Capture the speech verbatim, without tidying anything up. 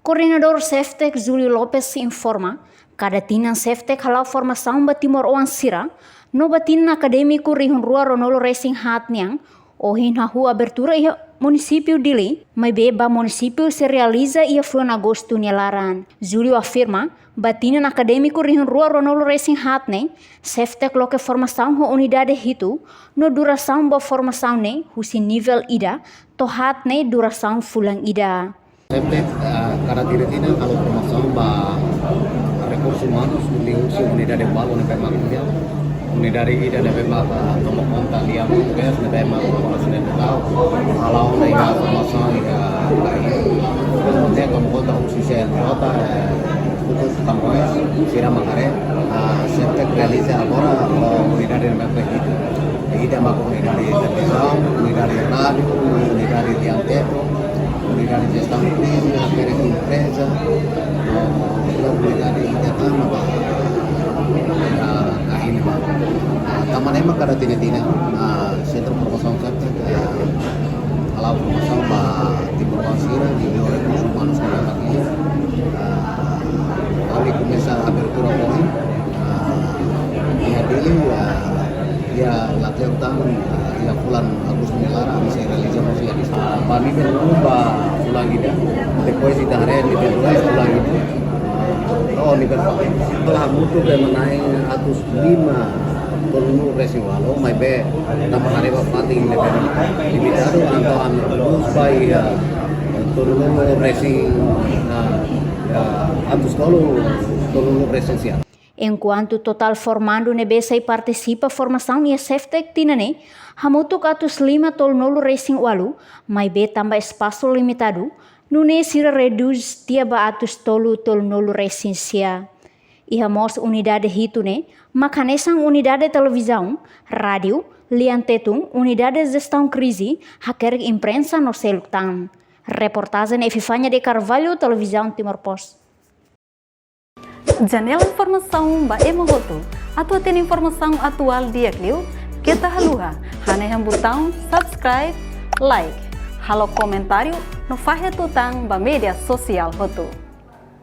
Koordenadór SEFTEC Julio Lopes informa, kada tinan SEFTEC hala'o formasaun ba timoroan sira, no ba tinan akadémiku rihun rua ruanulu resin haat nian, ohin hahú abertura iha munisípiu Dili, maibé ba munisípiu sei realiza iha fulan Agostu nia laran. Julio afirma, ba tinan akadémiku rihun rua ruanulu resin haat ne'e, SEFTEC loke formasaun ho unidade hitu, no durasaun ba formasaun ne'e husi nivel ida to'o haat ne'e durasaun fulan ida. SEFTEC, ah, kada tinan-tinan halo formasaun ba rekursus umanus, liuhusi unidade ualu ne'ebé mak iha. Unidade ida ne'ebé mak, ah, toma konta lian portugés, ne'ebé mak populasaun ne'e tau. Hala'o ona iha formasaun iha, ne'e toma konta husi C L J, eh, Instituto Camões, sira mak haree, ah, SEFTEC realiza agora, ah, unidade ne'ebé mak hitu. Ida mak unidade televizaun, unidade rádiu, unidade lian teto, unidade jestaun krize, hakerek empreza, no unidade ida tan mak, ah, kain ba. Ah, tanba ne'e mak kada tinan-tinan, ah, sentru formasaun SEFTEC, ah, hala'o formasaun ba timoroan sira, liuliu rekursus umanus ne'ebé mak iha. Ah, ami komesa abertura ohin, ah, iha Dili, ah, iha Lateok tan, ah, iha fulan Agostu nia laran, ami sei realiza mós iha Dili. Ah, ba nivel unu ba fulan ida, depois ita haree nivel dois fulan ida, ah, to'o nivel fali. Hamutuk ema na'in atus lima tolunulu resin ualu, maibé tanba haree ba fatin ne'ebé limitadu, entaun ami lus ba iha tolunulu resin, ah, ah, atus tolu, tolunulu resin sia. Enkuantu totál formandu ne'ebé sei partisipa formasaun iha SEFTEC tinan ne'e, hamutuk atus lima tolunulu resin ualu, maibé tanba espasu limitadu, nune'e sira redús tiha ba atus tolu tolunulu resin sia. Iha mós unidade hitu ne'e, mak hanesan unidade televizaun, rádiu, lian tetun, unidade jestaun krize, hakerek imprensa no seluk tan. Reportajen Epifania de Carvalho, Televizaun Timor Post. Janela informasaun ba ema hotu. Atu hatene informasaun atuál di'ak liu, keta haluha hanehan butaun subscribe, like, halo komentáriu no fahe tutan ba média sosiál hotu.